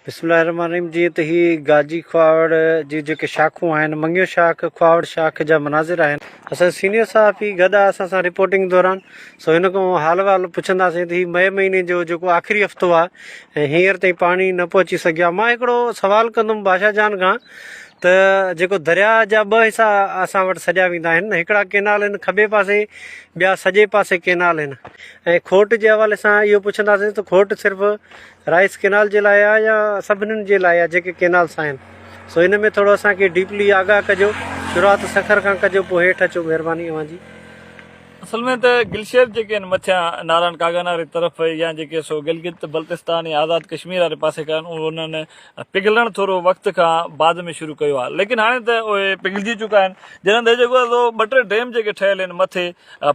بسم الله الرحمن الرحيم جيئن ته هي گاجي کهاوڙ جي جيڪي شاخون آهن مڱيو شاخ کهاوڙ شاخ جا مناظر آهن اسان سينيئر صحافي گڏ آ اسان سان رپورٽنگ دوران سو هن کان حال وحال پڇنداسين ته هي مئي مهيني جو جيڪو آخري هفتو آ ۽ هينئر تائين پاڻي نه پهچي سگهيو آ مان هڪڙو سوال ڪندم بادشاهه جان کان ته جيڪو درياء جا ٻه حصا اسان وٽ سڏيا ويندا آهن هڪڙا ڪينال آهن کٻي پاسي ٻيا سڄي پاسي ڪينال آهن ۽ کوٽ جي حوالي سان اهو پڇنداسين ته کوٽ صرف رائيس ڪينال جي لاء آ يا سڀنين جي لاء آ جيڪي ڪينالس آهن سو ان ۾ ٿورو اسان کي ڊيپلي آگاهه ڪجو شروعات سکر کان ڪجو پوء هيٺ اچو مهرباني اوهان جي. اصل ۾ ته گلشير جيڪي آهن مٿيان ناران ڪاغان واري طرف يا جيڪي سو گلگت بلتستان يا آزاد ڪشمير واري پاسي کان آهن انهن پگهلڻ ٿورو وقت کان بعد ۾ شروع ڪيو آهي ليڪن هاڻي ته اهي پگهلجي چڪا آهن جڏهن ته جيڪو سو ٻه ٽي ڊيم جيڪي ٺهيل آهن مٿي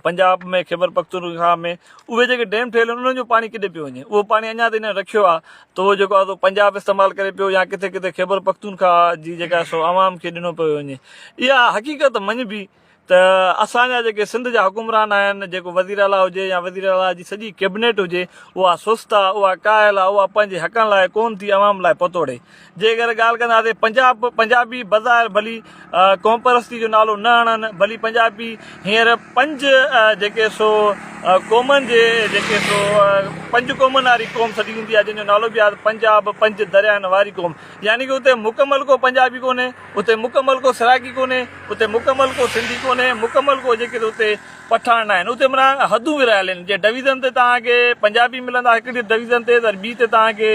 پنجاب ۾ خيبر پختونخواهه ۾ اهي جيڪي ڊيم ٺهيل آهن انهن جو پاڻي ڪيڏي پيو وڃي اهو پاڻي اڃا تائين انهن رکيو آهي ته اهو جيڪو آهي سو پنجاب استعمال ڪري پيو يا ڪٿي ڪٿي خيبر پختونخواهه جي جيڪا سو عوام کي ڏنو پيو وڃي اها حقيقت مڃبي ته اسان جا جيڪي سنڌ جا حڪمران آهن جيڪو وزير اعليٰ هجي يا وزير اعليٰ جي سڄي ڪيبنيٽ هجي اها سست آهي اها ڪاهل آهي اها پنهنجي حقن لاء ڪون ٿي عوام لاء پتوڙي جيڪر ڳالهه ڪنداسين پنجاب پنجابي بظاهر ڀلي قومپرستي جو نالو نه آڻن ڀلي پنجابي هينئر پنج جيڪي سو قومن جي جيڪي سو پنج قومن واري قوم سڏي ويندي آهي جنهن جو نالو به آهي پنجاب پنج دريائن واري قوم يعني ڪي اتي مڪمل ڪو پنجابي ڪونهي اتي مڪمل ڪو سرائڪي ڪونهي اتي مڪمل ڪو سنڌي ڪونهي مڪمل ڪو جيڪي اتي پٺاڻ ناهن اتي معنيٰ حدون ورهايل آهن جي ڊويزن تي توهان کي پنجابي ملندا هڪڙي ڊويزن تي ته ٻي تي توهان کي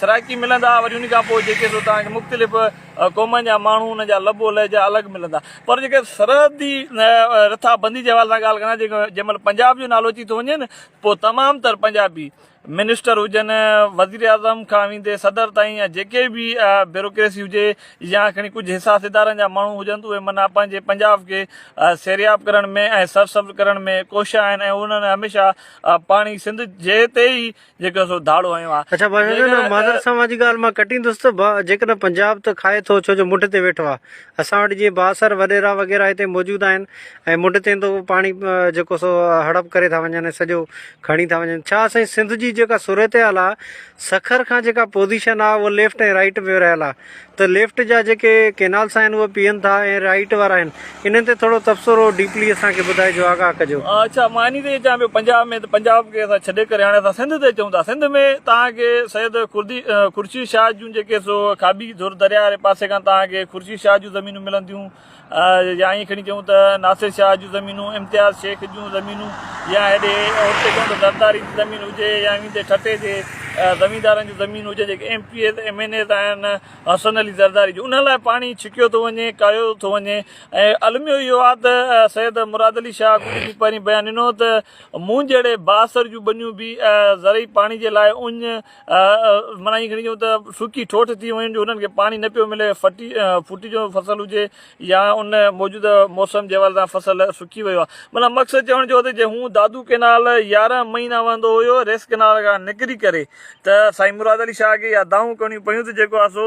سرائڪي ملندا وري ان کان پوء جيڪي سو توهان کي مختلف قومن جا ماڻهو ان جا لب و لهجا الڳ ملندا پر جيڪي سرحدي رٿا بندي جي حوالي سان ڳالهه ڪندا جيڪي جنهن مهل پنجاب جو نالو اچي ٿو وڃي نه پوء تمام تر پنجابي منسٽر هجن، وزيراعظم کان ويندي صدر تائين يا جيڪي به بيوروڪريسي هجي يا کڻي ڪجهه حساس ادارن جا ماڻهو هجن ته اهي معنيٰ پنهنجي پنجاب کي سيرياب ڪرڻ ۾ ۽ سرسبز ڪرڻ ۾ ڪوشان آهن ۽ انهن هميشه پاڻي سنڌ جي تي ئي جيڪو سو ڌاڙو هنيو آهي. اڇا بادشاهه جان معذرت سان اوهان جي ڳالهه مان ڪٽيندس ته جيڪڏهن پنجاب ته کائي ٿو ڇو جو منڍ تي ويٺو آهي اسان وٽ جيئن بااثر وڏيرا وغيره هتي موجود آهن ۽ منڍ تي ته پاڻي جيڪو سو هڙپ ڪري ٿا وڃن ۽ سڄو کڻي ٿا وڃن ڇا اسان جي سنڌ جي جيڪا صورتحال آ سکر کان جيڪا پوزيشن آ اها ليفٽ ۽ رائيٽ ۾ ورهايل آ ته ليفٽ جا جيڪي ڪينالس آهن اهي پيئن ٿا ۽ رائيٽ وارا آهن انهن تي ٿورو تبصرو ڊيپلي اسان کي ٻڌائجو آگاهه ڪجو. اڇا مان انهي تي چوان پيو پنجاب ۾ ته پنجاب کي اسان ڇڏي ڪري هاڻي اسان سنڌ تي اچون ٿا سنڌ ۾ توهان کي سيد خورشيد شاهه جون جيڪي سو کاٻي ڌر درياء واري پاسي کان توهان کي خورشيد شاهه جون زمينون ملنديون يا ائين کڻي چئون ته ناصر شاهه جون زمينون، امتياز شيخ جون زمينون يا هيڏي هتي چئون ته زرداري جي زمين هجي يا ويندي ٺٽي جي زميندارن جون زمين هجي جيڪي M P As M N As آهن حسن علي زرداري جو انهن لاء پاڻي ڇڪيو ٿو وڃي ڪاهيو ٿو وڃي ۽ الميو اهو آهي ته سيد مراد علي شاهه ڪجهه ڏينهن پهرين بيان ڏنو ته مون جهڙي بااثر جون ٻنيون به زرعي پاڻي جي لاء اڃ معنيٰ ائين کڻي چئون ته سڪي ٺوٺ ٿي ويون جو انهن کي پاڻي نه پيو ملي، ڦٽي ڦوٽي جو فصل هجي يا ان موجوده موسم جي حوالي سان فصل سڪي ويو آهي. معنيٰ مقصد چوڻ جو ته جي هون دادو ڪينال 11 مهينا وهندو هيو ريس ڪينال کان نڪري ڪري ته سائين مراد علي شاهه کي اها دانهون ڪرڻيون پيون ته جيڪو آهي سو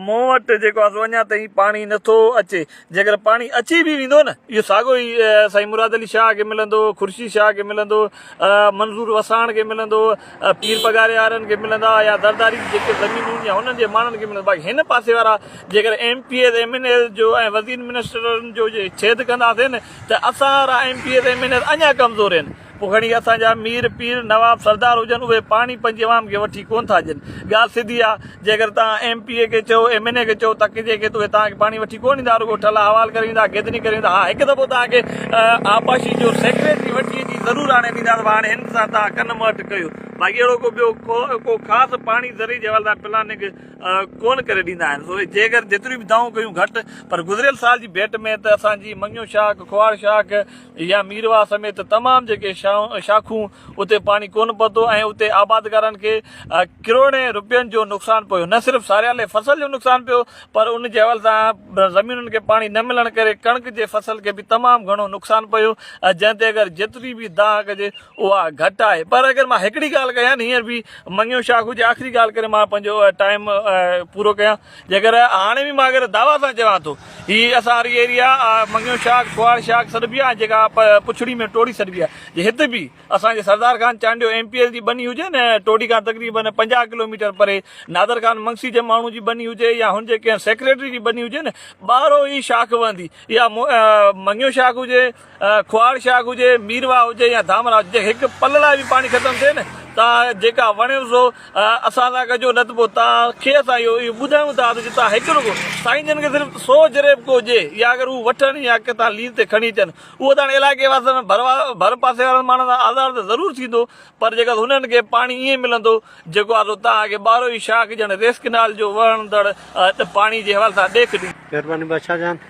مون وٽ جيڪو آهي سو اڃا تائين پاڻي نه ٿو اچي جيڪر پاڻي اچي به ويندو نه اهو ساڳيو ئي سائين مراد علي شاهه کي ملندو خورشيد شاهه کي ملندو منظور وساڻ کي ملندو پير پڳاري وارن کي ملندا يا زرداري جي جيڪي زمينون يا هنن جي ماڻهن کي ملندا باقي هن پاسي وارا جيڪر M P As M N As جو ۽ وزير منسٽرن جو جي ڇيد ڪنداسين ته اسان وارا M P As M N As اڃا ڪمزور آهن پوء کڻي اسان جا مير پير نواب سردار هجن اهي پاڻي پنهنجي عوام کي وٺي ڪون ٿا ڏين ڳالهه سڌي آ جيڪر توهان ايم پي اي کي چئو ايم اين اي کي چئو تڪ جي کي ته اهي توهان کي پاڻي وٺي ڪون ڏيندا رڳو ٺلها حوال ڪري ويندا گيدني ڪري ويندا ها هڪ دفعو توهان کي آبپاشي جو سيڪريٽري وٺي اچي ضرور آڻي ڏيندا ته هاڻي هن سان توهان ڪن مهٽ ڪيو باقي اهڙو ڪو ٻيو ڪو خاص پاڻي ذري جي حوالي سان پلاننگ ڪون ڪري ڏيندا آهن سو جيڪر جيتريون به دانهون ڪيون گهٽ پر گذريل سال جي ڀيٽ ۾ ته اسان جي مڱيو شاخ کوهاڙ شاخ يا ميرواهه سميت تمام جيڪي شاخون اتي پاڻي ڪونه پهتو ۽ اتي آبادگارن کي ڪروڙين روپين جو نقصان پيو نه صرف ساريالي فصل جو نقصان پيو پر ان جي حوالي سان زمينن کي پاڻي نه ملڻ ڪري ڪڻڪ جي فصل کي به تمام گهڻو نقصان پيو جنهن تي اگر جيتري به دانهن ڪجي اها گهٽ آهي پر اگر مان هڪڙي ڳالهه. ڳالهه ڪيان نه هينئر به مڱيو شاخ هجي آخري ڳالهه ڪري مان پنهنجو ٽائيم پورو ڪيان جيڪر هاڻي به مان اگر دعويٰ سان چوان ٿو هي اسان واري ايريا مڱيو شاخ کوهاڙ شاخ سڏبي آهي جيڪا پڇڙي ۾ ٽوڙي سڏبي آهي جي هت به اسان جي Sardar Khan Chandio M P S جي ٻني هجي نه ٽوڙي کان تقريبن 50 ڪلوميٽر پري نادر خان منگسي جي ماڻهو جي ٻني هجي يا هن جي ڪنهن سيڪريٽري جي ٻني هجي نه ٻارهو ئي شاخ وهندي يا مڱيو شاخ هجي کهاڙ شاخ هجي، ميرواهه هجي يا ڌامراهه هجي، جي هڪ پل لاء به پاڻي ختم ٿئي نه تان جيڪا وڻيو سو اسان سان ڪجو نه ته پوء تان کي اسان اهو اهو ٻڌايون ٿا ته جي تان هڪ رڳو سائين جن کي صرف سو جريب ڪو هجي يا اگر هو وٺن يا ڪٿان ليز تي کڻي اچن اهو ته هاڻي علائقي واسين ڀر ڀر پاسي وارن ماڻهن سان آزار ته ضرور ٿيندو پر جيڪا هنن کي پاڻي ائين ملندو جيڪو آهي سو تان کي ٻارهو ئي شاخ ڄڻ ريس ڪئنال جو وهندڙ پاڻي جي حوالي سان ڏيک ڏيندو. مهرباني بادشاهه جان.